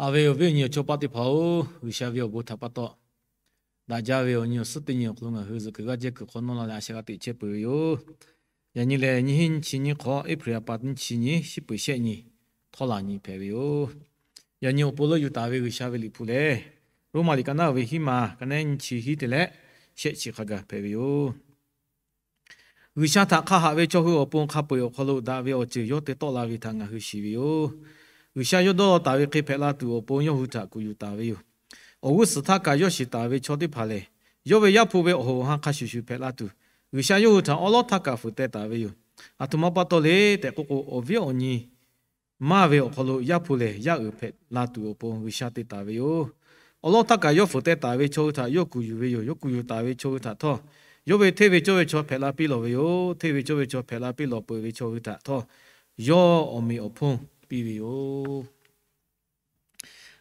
Aˬ ve awˬ viˉ awˬ nyi awˬ chawˇ paˆ teˇ hpaˍ-oˬ, G'uiˬsha ve awˬ bon htaꞈ pa taw, daꞈ jaˇ ve awˬ nyi awˬ suhˉ teˇ nyi awˬ hk'aw lo ngaˬ hui zuhꞈ kuiˬ g'aˇ jehˇ kuiˬ hk'awꞈ nawˉ la leh a shaꞈ g'a teꞈ chehˇ peuˬ ve yoˬ. Yaꞈ nyi lehˬ, nyiˇ hinˉ nyiˇ chi nyiˇ hk'awꞈ, April ha pa nyiˇ chi nyi, shiˉ peuˬ shehˆ nyi, htawˇ laˬ nyi hpehꞈ ve yoˬ. Yaꞈ nyi awˬ pon leuˆ yuˬ taˍ ve G'uiˬsha ve liꞈ hpu lehˬ, Roˉmaꞈ liꞈ ka naˉ ve hiˉ ma, ka naˉ nyiˇ chi hiˉ te leh shehˆ chi hk'a gaˬ hpehꞈ ve yoˬ. G'uiˬsha htaꞈ hk'a haꞈ ve chaw hui awˬ pon hk'a peu-eˬ awˬ hk'aw lo daꞈ ve awˬ ceuˬ yawˇ te tawˆ la ve htaꞈ ngaˬ hui shiˍ ve yoˬ. G'uiˬsha yawˇ dawˇ law taˍ ve hk'e hpehꞈ la tuˬ awˬ pon yawˇ hui htaꞈ kuˬ yuˬ taˍ ve yoˬ. Awˬ g'uˇ suhˍ htaˇ kaꞈ yawˇ shiˍ taˍ ve chaw teˇ hpaˍ lehˬ, yawˇ ve Yaˇ hpu ve awˬ hoꞈ awˬ ha hk'a shuˍ shuˍ hpehꞈ la tuˬ, G'uiˬsha yawˇ hui htaꞈ awˉ lawˉ htaˇ kaꞈ fuiˍ teh taˍ ve yoˬ. Aˬ htoꞈ ma pa taw le tehꞈ k'oˆ k'o, awˬ viˉ awˬ nyi maˇ ve awˬ hk'aw lo Yaˇ hpu lehˬ yaˇ uiˍ hpehꞈ la tuˬ awˬ pon G'uiˬsha te taˍ ve yoˬ. Awˉ lawˉ htaˇ kaꞈ yawˇ fuiˍ teh taˍ ve chaw hui htaꞈ yawˇ kuˬ yuˬ ve yoˬ. Yawˇ kuˬ yuˬ taˍ ve chaw hui htaꞈ htawˇ, yawˇ ve hteˇ ve cawˇ ve chaw hpehꞈ la piˇ lawˬ ve yoˬ. Hteˇ ve cawˇ ve chaw hpehꞈ la piˇ lawˬ peuˬ ve chaw hui htaꞈ htawˇ, yawˇ awˬ meꞈ awˬ hponˇ piˇ ve yoˬ.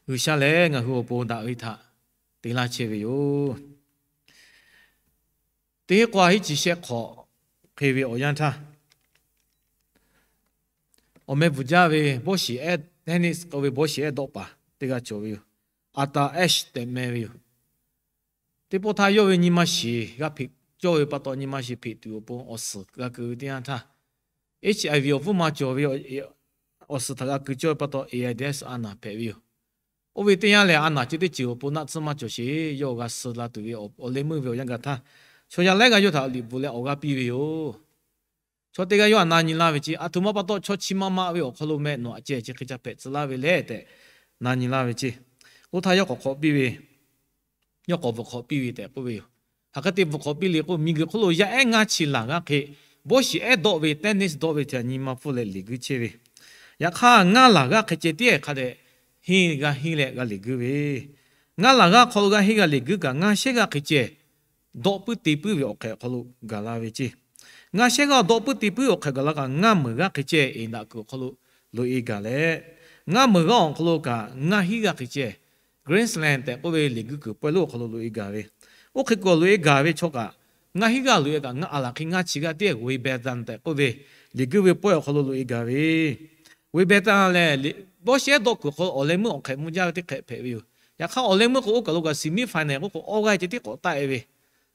G'uiˬsha lehˬ ngaˬ hui awˬ pon daꞈ ve htaꞈ te laˇ chehˇ ve yoˬ. Teˇ hinˉ k'awˇ hiˉ chi shehˆ hk'awꞈ hk'e ve awˬ yanˇ htaˇ, awˬ meh bvuhˬ jaˇ ve bawˇ shiˍ ehˉ, tennis k'oˆ ve bawˇ shiˍ ehˉ dawˆ paˍ teˇ g'aˇ cawˬ ve yoˬ. Arthur Ashe tehꞈ meh ve yoˬ. Teˇ pawˆ htaˇ yawˇ ve nyi ma shiˍ g'a hpeꞈ cawˇ ve pa taw, nyi ma shiˍ hpeꞈ tuˬ awˬ pon awˬ suhˍ g'a keu ve teˇ yanˇ htaˇ, HIV awˬ vuˉ ma cawˬ ve awˬ suhˍ htaꞈ g'a keu cawˇ ve pa taw, AIDS a naˬ hpehꞈ ve yoˬ. Oˇ ve teˇ yanˇ lehˬ, a naˬ chi teˇ ceuˬ awˬ pon naˆ tsuhˇ maˇ cawˬ sheˍ. Yawˇ g'a suh la tuˬ ve awˬ leh meuˇ ve awˬ yanˇ gaˬ htaˇ, chaw yaˇ laiˉ g'aˇ yawˇ htaꞈ liꞈ bvuhꞈ leh awˬ g'aˇ piˇ ve yoˬ. Chaw teˇ g'aˇ yawˇ htaꞈ na nyi laˇ ve ceˇ. Aˬ htoꞈ ma pa taw chaw chi ma ma ve awˬ hk'aw lo meh nawˬ aꞈ ceh chi hk'e ca hpehꞈ tcuh laˇ ve le tehꞈ na nyi laˇ ve ceˇ. Oˇ htaˇ yawˇ k'awꞈ hk'awꞈ piˇ ve, yawˇ k'awꞈ bvuhꞈ hk'awꞈ piˇ ve tehꞈ k'oˆ ve yoˬ. Hk'aˬ hk'e te bvuhꞈ hk'awꞈ piˇ le k'o, miˬguiˬ hk'oˆ lo yaˇ ehˉ ngaˇ chi laˬ g'aˇ hk'e, bawˇ shiˍ ehˉ dawˆ ve tennis dawˆ ve htaꞈ nyi ma pfuhˇ leh liꞈ guiˇ chehˇ ve. Yaꞈ hk'aˇ, ngaˇ laˬ g'aˇ hk'e ceh tiˉ hk'a dehꞈ henˇ g'a henˇ leh g'a liꞈ guiˇ ve, ngaˇ laˬ g'aˇ hk'aw lo g'a henˇ g'a liꞈ guiˇ kaꞈ, ngaˇ shehˉ g'aˇ hk'e ceh dawˆ puiˉ te puiˉ ve awˬ hk'ehꞈ awˬ hk'aw lo gaˬ la ve ceˇ. Ngaˇ shehˉ g'aˇ dawˆ puiˉ te puiˉ awˬ hk'ehꞈ gaˬ la kaꞈ, ngaˇ meunˍ g'aˇ hk'e ceh eˍ daꞈ kuiˬ awˬ hk'aw lo loꞈ-e gaˬ leh, ngaˇ meunˍ g'aˇ awˬ hk'aw lo kaꞈ ngaˇ hinˉ g'aˇ hk'e ceh Grand Slam tehꞈ k'oˆ ve liꞈ guiˇ kuiˬ pawehˇ lonˉ awˬ hk'aw lo loꞈ-e gaˬ ve. Oˇ hk'e kuiˬ loꞈ-e gaˬ ve chaw kaꞈ, ngaˇ hinˉ g'aˇ loꞈ-e kaꞈ, ngaˇ aˬ laˬ hk'e ngaˇ chi g'aˇ tiˉ Wimbledon tehꞈ k'oˆ ve liꞈ guiˇ ve pawehˇ awˬ hk'aw lo loꞈ-e gaˬ ve. Wimbledon lehˬ, bawˇ shiˍ ehˉ dawˆ kuiˬ awˬ hk'aw lo awˬ leh meuˇ awˬ hk'ehꞈ mvuh jaˇ ve teˇ hk'ehꞈ hpehꞈ ve yoˬ. Yaꞈ hk'aˇ, awˬ leh meuˇ k'o oˇ kaˬ lo kaꞈ semifinal k'oˆ k'o, awˇ g'aˇ ceh tiˉ k'awꞈ taˆ-e ve,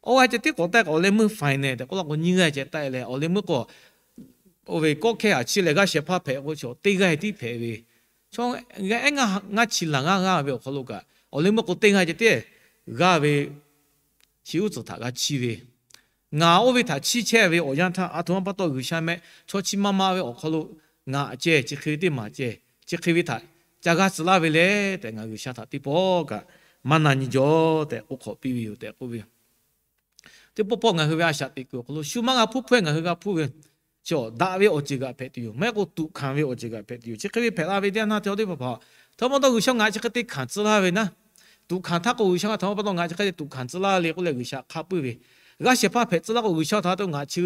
awˇ g'aˇ ceh tiˉ k'awꞈ taˆ-e kaꞈ, awˬ leh meuˇ final tehꞈ k'oˆ la k'o, nyiˇ g'aˇ ceh taˆ-e leh, awˬ leh meuˇ k'o oˇ ve kawˆ hkehˇ aꞈ chi lehˬ g'aˇ shehˍ hpaˇ hpehꞈ k'o, chaw teˇ g'aˇ tiˉ hpehꞈ ve. Chaw g'aˇ ehˉ ngaˇ chi laˬ g'aˇ g'aˇ ve awˬ hk'aw lo kaꞈ, awˬ leh meuˇ k'o teˇ g'aˇ ceh tiˉ g'aˇ ve chi uˉ tcuhˍ htaꞈ g'a chiˇ ve, ngaˬ oˇ ve htaꞈ chiˇ chehˇ ve awˬ yanˇ htaˇ, aˬ htoꞈ ma pa taw G'uiˬsha meh chaw chi ma ma ve awˬ hk'aw lo ngaˬ aꞈ ceh chi hk'e ve teˇ maˬ ceh, chi hk'e ve htaꞈ ca g'a tcuh laˇ ve le tehꞈ, ngaˬ G'uiˬsha htaꞈ teˇ pawˆ kaꞈ maˇ na nyi jaw tehꞈ k'oˆ hk'awꞈ piˇ ve yoˬ tehꞈ k'oˆ ve yoˬ. Teˇ pawˆ pawˆ ngaˬ hui ve a shaꞈ teꞈ kuiˬ awˬ hk'aw lo shu maˇ g'a hpuˇ hpawehˇ ngaˬ hui g'a hpuˇ ve, chi daꞈ ve awˬ ceuˬ g'aꞈ hpehꞈ tuˬ yoˬ. Maˇ heˆ k'o tuꞈ hkanˍ ve awˬ ceuˬ g'aꞈ hpehꞈ tuˬ yoˬ. Chi hk'e ve hpehꞈ la ve teˇ yanˇ htaˇ, teˇ pawˆ teˇ hpaˍ, aˬ htoꞈ ma pa taw G'uiˬsha ngaˬ chi hk'e te hkanˍ tcuh laˇ ve naˉ, tuꞈ hkanˍ htaˇ k'o G'uiˬsha ngaˬ aˬ htoꞈ ma pa taw ngaˬ chi hk'e te tuꞈ hkanˍ tcuh laˇ le k'oˆ leh G'uiˬsha hk'a puiˉ ve, g'aˇ shehˍ hpaˇ hpehꞈ tcuh laˇ k'o G'uiˬsha htaꞈ to ngaˬ chi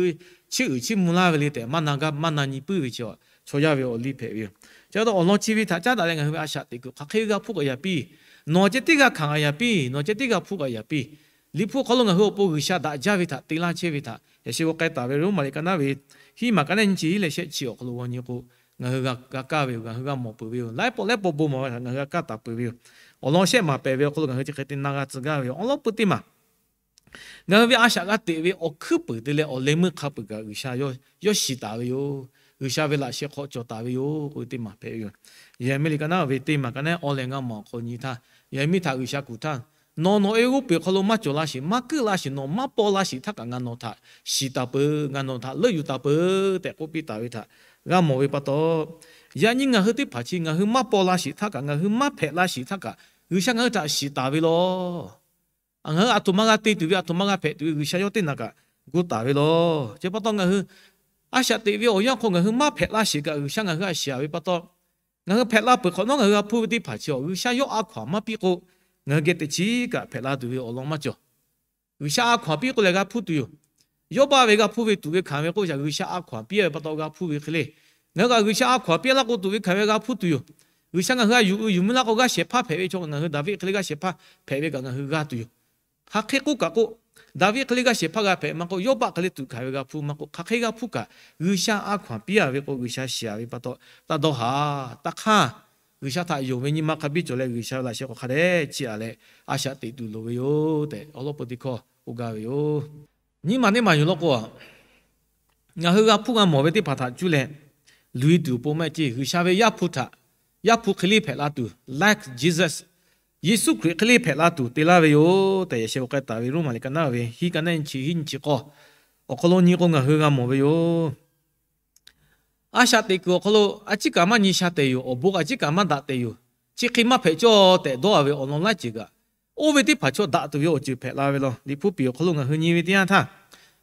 chiˇ uiˍ chiˇ mvuh laˇ ve le tehꞈ maˇ na gaˇ maˇ na nyi puiˉ ve chi, chaw yaˇ ve awˬ liˇ hpehꞈ ve yoˬ. Chi pa taw awˬ lawn chi ve htaꞈ caˉ daꞈ leh ngaˬ hui ve a shaꞈ teꞈ kuiˬ hk'aˬ hk'e g'a hpuˇ k'ai yaꞈ piˇ, nawˬ ceh tiˉ g'a hkanˍ k'ai yaꞈ piˇ, nawˬ ceh tiˉ g'a hpuˇ k'ai yaꞈ piˇ. Liꞈ hpu awˬ hk'aw lo ngaˬ hui awˬ pon G'uiˬsha daꞈ jaˇ ve htaꞈ te laˇ chehˇ ve htaꞈ yaꞈ sheh g'aw k'ai taˍ ve Roˉmaꞈ liꞈ ka naˉ ve hiˉ maˬ ka naˉ nyiˇ chi hiˉ leh shehˆ chi awˬ hk'aw lo g'aw nyi k'o, ngaˬ hui g'a kaˇ ve yoˬ. Ngaˬ hui g'a mawˬ peuˬ ve yoˬ. Laiˉ pawˆ laiˉ pawˆ bon maˍ ve htaꞈ ngaˬ hui g'a kaˇ taˍ peuˬ ve yoˬ. Awˬ lawn shehˆ maˬ pehˍ ve awˬ hk'aw lo ngaˬ hui chi hk'e te na g'a tcuh gaˇ ve yoˬ. Awˬ lawn pui teˇ maˬ ngaˬ hui ve a shaꞈ g'a teꞈ ve awˬ hkuiˉ puiˍ te leh awˬ leh meuˇ hk'a peuˬ kaꞈ G'uiˬsha yawˇ shiˍ taˍ ve yoˬ. G'uiˬsha ve laꞈ sheh hk'aw cawˬ taˍ ve yoˬ k'oˆ ve teˇ maˬ hpehꞈ ve yoˬ. Yeˍraˍmiˆ liꞈ ka naˉ ve teˇ maˬ ka naˉ awˬ leh ngaˇ maˬ awˬ hk'aw nyi htaˇ, Yeˍraˍmiˆ htaꞈ G'uiˬsha kuˬ htaˇ, nawˬ nawˬ e g'oˇ peˬ hk'aw lo maˇ cawˬ laˇ sheˍ, maˇ keuˆ laˇ sheˍ, nawˬ maˇ paw laˇ sheˍ htaˇ kaꞈ ngaˬ nawˬ htaꞈ shiˍ taˍ peuˬ, ngaˬ nawˬ htaꞈ leuˆ yuˬ taˍ peuˬ tehꞈ k'oˆ piˇ taˍ ve htaꞈ g'a mawˬ ve pa taw, yaꞈ nyi ngaˬ hui teˇ hpaˍ chi ngaˬ hui maˇ paw laˇ sheˍ htaˇ kaꞈ, ngaˬ hui maˇ hpehꞈ laˇ sheˍ htaˇ kaꞈ, G'uiˬsha ngaˬ hui htaꞈ shiˍ taˍ ve law. Ngaˬ hui aˬ htoꞈ ma g'a te tuˬ ve, aˬ htoꞈ ma g'a hpehꞈ tuˬ ve G'uiˬsha yawˇ teˇ naˬ kaꞈ gu taˍ ve law. Chi pa taw ngaˬ hui a shaꞈ teꞈ ve awˬ yanˇ hk'aw ngaˬ hui maˇ hpehꞈ laˇ sheˍ kaꞈ, G'uiˬsha ngaˬ hui htaꞈ shiˍ ve pa taw, ngaˬ hui hpehꞈ la peuˬ hk'awꞈ nawˉ ngaˬ hui g'a hpuˇ ve teˇ hpaˍ chi awˬ G'uiˬsha yawˇ a hkaw-anˬ maˇ piˇ k'o, ngaˬ hui geh teꞈ chiˉ kaꞈ hpehꞈ la tuˬ ve awˬ lawn maˇ cawˬ. G'uiˬsha a hkaw-anˬ piˇ k'oˆ leh g'a hpuˇ tuˬ yoˬ. Yawˇbaˆ ve g'a hpuˇ ve tuꞈ ve hkanˍ ve k'oˆ shaˍ, G'uiˬsha a hkaw-anˬ piˇ ve pa taw g'a hpuˇ ve hk'e le. Ngaˬ hui kaꞈ G'uiˬsha a hkaw-anˬ piˇ laˇ k'o tuꞈ ve hkanˍ ve g'a hpuˇ tuˬ yoˬ. G'uiˬsha ngaˬ hui htaꞈ yuˬ uiˍ yuˬ mvuh laˇ k'o g'aˇ shehˍ hpaˇ hpehꞈ ve chaw ngaˬ hui Daˍviˆ hk'e le g'aˇ shehˍ hpaˇ hpehꞈ ve kaꞈ ngaˬ hui g'a tuˬ yoˬ. Hk'aˬ hk'e k'oˆ kaꞈ k'o, Daˍviˆ hk'e le g'aˇ shehˍ hpaˇ g'a hpehꞈ maˇ k'oˆ, Yawˇbaˆ hk'e le tuꞈ hkanˍ ve g'a hpuˇ maˇ k'oˆ, hk'aˬ hk'e g'a hpuˇ kaꞈ G'uiˬsha a hkaw-anˬ piˇ a ve k'o, G'uiˬsha shiˍ a ve pa taw taˇ dawˇ haˍ. Taˇ hk'anˇ, G'uiˬsha htaꞈ yonˍ ve nyi ma hk'a biˇ cawˬ leh, G'uiˬsha ve laꞈ sheh k'awꞈ hk'a dehꞈ chiˇ aꞈ leh a shaꞈ teꞈ tuˬ loˍ ve yoˬ tehꞈ, awˬ lawn peu teˇ hkawˇ k'oˆ gaˇ ve yoˬ. Nyiˇ maˬ teˇ maˬ yoˬ law k'o, ngaˬ hui g'a hpuˇ g'a mawˬ ve teˇ hpaˍ htaꞈ cuˇ leh, luˬ e tuˬ awˬ pon maˇ heˆ ceˇ, G'uiˬsha ve Yaˇ hpu htaꞈ, Yaˇ hpu hk'e le hpehꞈ la tuˬ, like Jesus, Yeˍsuˆ Hkriꞈ hk'e le hpehꞈ la tuˬ te laˇ ve yoˬ tehꞈ, yaꞈ sheh k'oˆ k'ai taˍ ve Roˉmaꞈ liꞈ ka naˉ ve hiˉ ka naˉ nyi chi hiˉ nyi chi k'awˇ awˬ hk'aw lo nyi k'o ngaˬ hui g'a mawˬ ve yoˬ. A shaꞈ teꞈ kuiˬ awˬ hk'aw lo a ciˉ kaꞈ maˇ nyi sha tehˬ yoˬ. Awˬ bon a ciˉ kaꞈ maˇ daꞈ tehˬ yoˬ. Chi hk'e maˇ hpehꞈ cawˇ tehꞈ dawˇ a ve awˬ lawn laiˉ ceuˬ kaꞈ, oˇ ve teˇ hpaˍ chaw daꞈ tuˬ ve awˬ ceuˬ hpehꞈ la ve law. Liꞈ hpu piˍ awˬ hk'aw lo ngaˬ hui nyi ve teˇ yanˇ htaˇ,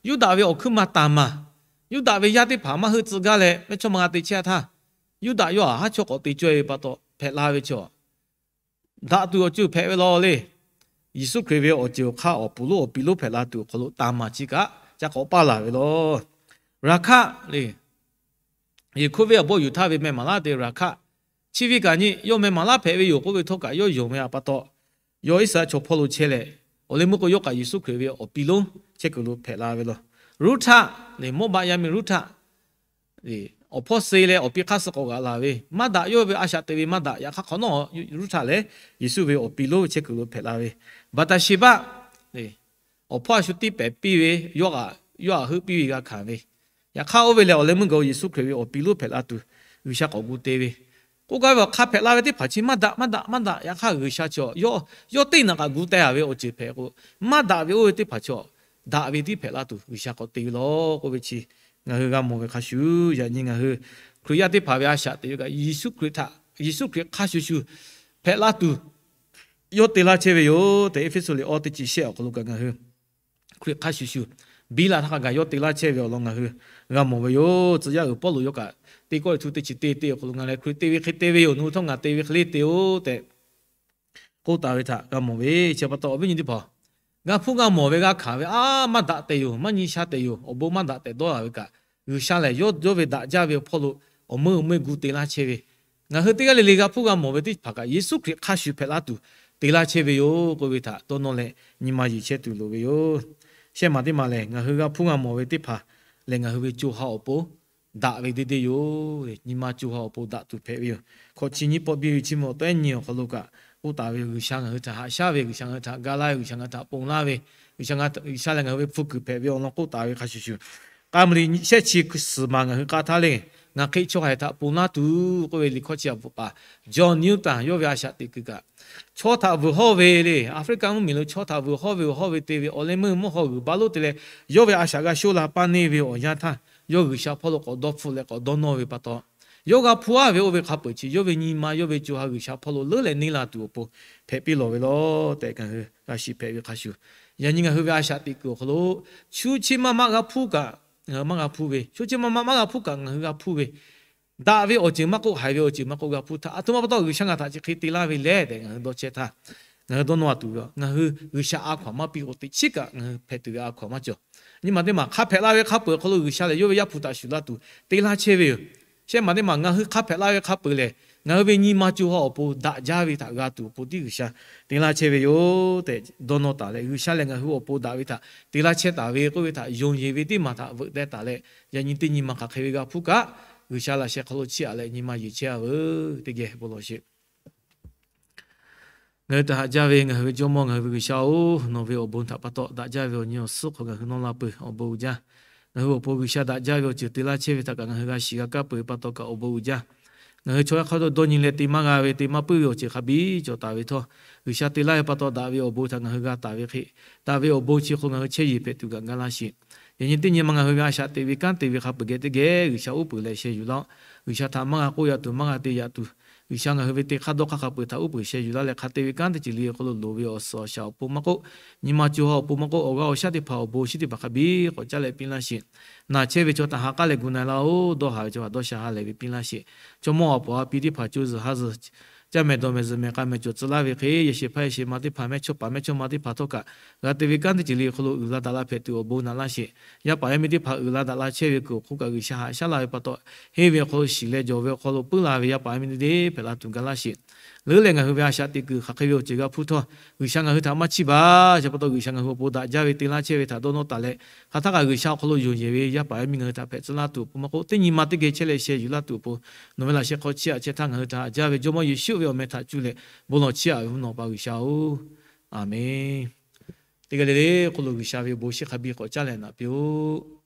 Yuˇdaꞈ ve awˬ hkuiˉ ma Taˍmaˍ, Yuˇdaꞈ ve yaˇ teˇ hpaˍ maˇ heuˆ tcuh gaˇ leh mehˇchawˇma g'a te chehˇ htaˇ, Yuˇdaꞈ yawˇ htaꞈ haˉ chawˇ k'awꞈ te cawˇ e ve pa taw hpehꞈ la ve chaw daꞈ tuˬ awˬ ceuˬ hpehꞈ ve law le. Yeˍsuˆ Hkriꞈ ve awˬ ceuˬ awˬ hk'aˇ awˬ puˍ lonˉ awˬ pi lonˉ hpehꞈ la tuˬ awˬ hk'aw lo Taˍmaˍ chi kaꞈ ca k'awꞈ paˇ laˬ ve law. Raˍhkaˆ le, Yeˍkoˆ venˇ awˬ bawˆ yuˬ htaˇ ve meh maˍ laˇ te Raˍhkaˆ, chi ve kaꞈ nyi yawˇ meh maˍ laˇ hpehꞈ ve yoˬ k'oˆ ve htawˇ kaꞈ yawˇ yonˍ ve pa taw, yawˇ Iˉsaˍreˍlaˆ chaw hpawˇ lo chehˇ leh, awˬ leh meuˇ k'o yawˇ kaꞈ Yeˍsuˆ Hkriꞈ ve awˬ pi lonˉ chehˇ kuiˬ lo hpehꞈ la ve law. Ruˉhtaˆ le, Moˉbaˆ yaˇ miˇ Ruˉhtaˆ, awˬ hpawˇ suh leh awˬ pi hk'aˇ suh k'awꞈ g'aꞈ laˬ ve, maˇ daꞈ yawˇ ve a shaꞈ teꞈ ve maˇ daꞈ. Yaꞈ hk'aˇ hk'awꞈ nawˉ Ruˉhtaˆ lehˬ Yeˍsuˆ ve awˬ pi lonˉ ve chehˇ kuiˬ lo hpehꞈ la ve. Baˍtaˍsheˍbaˆ, awˬ hpawˇ a shu tiˇ pehˍ piˇ ve, yawˇ htaꞈ, yawˇ htaꞈ heuˆ piˇ ve g'a hkanˍ ve. Yaꞈ hk'aˇ oˇ ve lehˬ awˬ leh meuˇ gaˬ-o Yeˍsuˆ Hkriꞈ ve awˬ pi lonˉ hpehꞈ la tuˬ G'uiˬsha k'awꞈ gu te ve. K'oˆ gaˇ ve awˬ hk'aˇ hpehꞈ la ve teˇ hpaˍ chi maˇ daꞈ maˇ daꞈ maˇ daꞈ. Yaꞈ hk'aˇ G'uiˬsha chaw yawˇ teˇ naꞈ kaꞈ gu teh a ve awˬ ceuˬ hpehꞈ k'o, maˇ daꞈ ve oˇ ve teˇ hpaˍ chaw daꞈ ve tiˉ hpehꞈ la tuˬ G'uiˬsha k'awꞈ te ve law k'oˆ ve chi ngaˬ hui g'a mawˬ ve hk'a shuˍ, yaꞈ nyi ngaˬ hui Hkriꞈ yaˇ teˇ hpaˍ ve a shaꞈ teꞈ ve kaꞈ Yeˍsuˆ Hkriꞈ hk'a shuˍ shuˍ hpehꞈ la tuˬ yawˇ te laˇ chehˇ ve yoˬ tehꞈ, Eˇfeˇsuꞈ liꞈ awˇ teˇ chi shehˆ awˬ hk'aw lo kaꞈ ngaˬ hui Hkriꞈ hk'a shuˍ shuˍ biˇ la htaˇ hk'a gaˬ yawˇ te laˇ chehˇ ve awˬ lawn ngaˬ hui g'a mawˬ ve yoˬ. Tcuh yaˇ uiˍ Pawˇluꞈ yawˇ kaꞈ teˇ kawˆ e htu teˇ chi teˇ teˇ awˬ hk'aw lo ngaˬ lehˬ Hkriꞈ te ve hk'e te ve yoˬ. Nawˬ hui htawˇ ngaˬ te ve hk'e le te-oˆ tehꞈ k'oˆ taˍ ve htaꞈ g'a mawˬ ve. Chi pa taw awˬ viˉ nyi teˇ hpaˍ, g'a hpuˇ g'a mawˬ ve g'a hkanˍ ve, a, maˇ daꞈ tehˬ yoˬ, maˇ nyi sha tehˬ yoˬ, awˬ bon maˇ daꞈ tehˬ dawˇ a ve kaꞈ, G'uiˬsha lehˬ yawˇ yawˇ ve daꞈ jaˇ ve awˬ hpawˇ lo awˬ meuˇ awˬ meuˇ gu te laˇ chehˇ ve, ngaˬ hui teˇ g'aˇ le le g'a hpuˇ g'a mawˬ ve teˇ hpaˍ kaꞈ Yeˍsuˆ Hkriꞈ hk'a shuˍ hpehꞈ la tuˬ te laˇ chehˇ ve yoˬ k'oˆ ve htaꞈ dawˇ nawˇ leh nyi ma yeˬ chehˇ tuˬ loˍ ve yoˬ. Shehˆ maˬ teˇ maˬ lehˬ, ngaˬ hui g'a hpuˇ g'a mawˬ ve teˇ hpaˍ lehˬ, ngaˬ hui ve co ha awˬ pon daꞈ ve deˇ deˇ yoˬ. Nyi ma co ha awˬ pon daꞈ tuˬ hpehꞈ ve yoˬ. Hkawꞈ chi nyiˇ pawˆ biˇ ve chi mvuhˇ awˬ tawehˉ nyi awˬ hk'aw lo kaꞈ k'oˆ taˍ ve, G'uiˬsha ngaˬ hui htaꞈ haꞈ shaˉ ve, G'uiˬsha ngaˬ hui htaꞈ ga laˇ ve, G'uiˬsha ngaˬ hui htaꞈ ponˬ laˇ ve, G'uiˬsha ngaˬ, G'uiˬsha lehˬ ngaˬ hui ve hpu kuiˬ hpehꞈ ve awˬ lawn k'oˆ taˍ ve hk'a shuˍ shuˍ, k'aˇ mvuhˇ le shehˆ chi suhˍ maˬ ngaˬ hui k'a htaˇ le, ngaˬ hk'e chaw haiˬ htaꞈ ponˬ laˇ tuˬ k'oˆ ve liꞈ hkawˇ chi a bvuhꞈ paˍ John Newton yawˇ ve a shaꞈ teꞈ kuiˬ kaꞈ, chaw htaꞈ vuiˬ hawˇ ve le, Aˍfriˆkaˆ mvuhˇmiˬ lo chaw htaꞈ vuiˬ hawˇ ve, vuiˬ hawˇ ve te ve awˬ leh meuˇ mvuhˇ haw g'uiˬ baˆ lonˉ te leh, yawˇ ve a shaꞈ g'a shoˆ la paˇ neˇ ve awˬ yanˇ htaˇ, yawˇ G'uiˬsha hpawˇ lo k'awꞈ dawˇ hpfuhˆ leh k'awꞈ dawˇ nawˇ ve pa taw, yawˇ g'a hpuˇ a ve oˇ ve hk'a peuˬ chi yawˇ ve nyi ma yawˇ ve co ha G'uiˬsha hpawˇ lo leuˉ leh neˇ la tuˬ awˬ pon hpehꞈ piˇ lawˬ ve law tehꞈ ngaˬ hui g'a shiˍ hpehꞈ ve hk'a shuˍ, yaꞈ nyi ngaˬ hui ve a shaꞈ teꞈ kuiˬ awˬ hk'aw lo shu chi maˇ maˇ g'a hpuˇ kaꞈ, ngaˬ hui maˇ g'a hpuˇ ve, shu chi maˇ maˇ maˇ g'a hpuˇ kaꞈ ngaˬ hui g'a hpuˇ ve, daꞈ ve awˬ ceuˬ maˇ k'oˆ, haiˬ ve awˬ ceuˬ maˇ k'oˆ g'a hpuˇ htaˇ, a htoꞈ ma pa taw G'uiˬsha ngaˬ htaꞈ chi hk'e te laˇ ve lehˬ tehꞈ ngaˬ hui dawˇ chehˇ htaˇ, ngaˬ hui dawˇ nawˇ a tuˬ ve, ngaˬ hui G'uiˬsha a hkaw-anˬ maˇ piˇ k'o, teꞈ chiˉ kaꞈ ngaˬ hui hpehꞈ tuˬ ve a hkaw-anˬ maˇ cawˬ. Nyi ma teˇ maˬ hk'a hpehꞈ la ve hk'a peuˬ awˬ hk'aw lo G'uiˬsha lehˬ yawˇ ve Yaˇ hpu htaꞈ shuˍ laˇ tuˬ te laˇ chehˇ ve yoˬ. Shehˆ maˬ teˇ maˬ ngaˬ hui hk'a hpehꞈ la ve hk'a peuˬ lehˬ, ngaˬ hui ve nyi ma co ha awˬ pon daꞈ jaˇ ve htaꞈ g'a tuˬ awˬ pon tiˉ G'uiˬsha te laˇ chehˇ ve yoˬ tehꞈ dawˇ nawˇ taˍ leh, G'uiˬsha lehˬ ngaˬ hui awˬ pon daꞈ ve htaꞈ te laˇ chehˇ taˍ ve k'oˆ ve htaꞈ yonˍ yeˬ ve teˇ maˬ htaꞈ veuꞈ deh taˍ leh, yaꞈ nyi teˇ nyi ma hk'aˬ hk'e ve g'a hpuˇ kaꞈ, G'uiˬsha laꞈ sheh hk'aw lo chiˇ aꞈ leh nyi ma yeˬ chehˇ a veuˬ teˇ geh bon lawˬ sheˍ. Ngaˬ hui htaꞈ haꞈ jaˇ ve ngaˬ hui ve Jawˇmawˇ ngaˬ hui ve G'uiˬsha-oˬ, nawˬ ve awˬ bon htaꞈ pa taw daꞈ jaˇ ve awˬ nyi awˬ suhˉ hk'aw ngaˬ hui nawˇ la peuˬ, awˬ bon uiˍ jaˇ. Ngaˬ hui awˬ pon G'uiˬsha daꞈ jaˇ ve awˬ ceuˬ te laˇ chehˇ ve htaꞈ kaꞈ ngaˬ hui g'a shiˍ g'a kaˇ peuˬ ve pa taw kaꞈ awˬ bon uiˍ jaˇ. Ngaˬ hui chaw yaˇ hk'a dawˇ dawˇ nyi leh te maˇ g'a ve te maˇ puiˉ ve awˬ ceuˬ hk'a biˇ cawˬ taˍ ve htawˇ, G'uiˬsha te laˇ ve pa taw daꞈ ve awˬ bon htaꞈ ngaˬ hui g'a taˍ ve hk'e, daꞈ ve awˬ bon chi hk'aw ngaˬ hui chehˇ yeˬ hpehꞈ tuˬ kaꞈ ga laˇ sheˍ. Yaꞈ nyi teˇ nyi ma ngaˬ hui ve a shaꞈ teꞈ ve kanˉ te ve hk'a peuˬ geh teˇ geh G'uiˬsha uˉ peunˍ leh sheh yuˬ laˇ-oˆ. G'uiˬsha htaꞈ maˇ g'a k'oˆ yaꞈ tuˬ maˇ g'a te yaꞈ tuˬ, G'uiˬsha ngaˬ hui ve te hk'aˇ dawˇ hk'aˇ hk'a peuˬ htaꞈ uˉ peunˍ sheh yuˬ laˇ leh, hk'a te ve kanˉ teˇ ceuˬ le awˬ hk'aw lo loˍ ve awˬ suhˍ awˬ shaˍ awˬ pon maˇ k'oˆ, nyi ma co ha awˬ pon maˇ k'oˆ, awˬ g'aˇ awˬ shaˉ teˇ hpaˍ awˬ bon shinˉ teˇ hpaˍ hk'a biˇ k'awꞈ caˉ leh piˇ laˇ sheˍ. Naˬ chehˇ ve chaw htaꞈ ha k'aˉ leh gu na-e laˇ-oˆ. Dawˇ haˍ ve chaw htaꞈ dawˇ sha ha lehˬ ve piˇ laˇ sheˍ. Chaw mawˇ awˬ paw a pi teˇ hpaˍ co zuhˬ ha zuhˬ caˇ mehˍ dawˬ mehˍ zuhˬ mehˍ k'a mehˍ cawˬ tcuh laˇ ve hk'e, yehˬ shehˍ hpaˇ yehˬ shehˍ ma teˇ hpaˍ, mehˇchawˇ paˍ mehˇchawˇma teˇ hpaˍ htawˇ kaꞈ g'a te ve kanˉ teˇ ceuˬ le awˬ hk'aw lo uiˍ la daꞈ la hpehꞈ tuˬ awˬ bon naꞈ laˇ sheˍ. Yaˇ paˍ yaˇ miˇ teˇ hpaˍ uiˍ la daꞈ la chehˇ ve kuiˬ awˬ hk'oˆ kaꞈ G'uiˬsha haꞈ shaˉ la ve pa taw, henˇ ve awˬ hk'aw lo shiˍ leh jawˬ ve awˬ hk'aw lo puiˉ la ve yaˇ paˍ yaˇ miˇ teˇ deˇ hpehꞈ la tuˬ ga laˇ sheˍ. leuˉ leh ngaˬ hui ve a shaꞈ teꞈ kuiˬ hk'aˬ hk'e ve awˬ ceuˬ g'a hpuˇ htawˇ, G'uiˬsha ngaˬ hui htaꞈ maˇ chiˇ baˬ. Chi pa taw G'uiˬsha ngaˬ hui awˬ pon daꞈ jaˇ ve te laˇ chehˇ ve htaꞈ dawˇ nawˇ taˍ leh, hk'aˬ htaˇ kaꞈ G'uiˬsha awˬ hk'aw lo yonˍ yehˬ ve yaˇ paˍ yaˇ miˇ ngaˬ hui htaꞈ hpehꞈ tcuh laˇ tuˬ awˬ pon maˇ k'oˆ, teˇ nyi ma teˇ geh chehˇ leh sheh yuˬ laˇ tuˬ awˬ pon nawˬ ve laꞈ sheh hk'aw chiˇ aꞈ chehˇ htaˇ, ngaˬ hui htaꞈ haꞈ jaˇ ve Jawˇmawˇ Yeˍsuˆ ve awˬ meh htaꞈ cuˇ leh bon lawˬ chiˇ aꞈ ve mvuhˇ naw pa G'uiˬsha-oˬ, Aˍmenˍ. Teˇ g'aˇ le le hk'oˆ lo G'uiˬsha ve awˬ bon shiˍ hk'a biˇ k'awꞈ caˉ leh naꞈ piˇ-oˆ.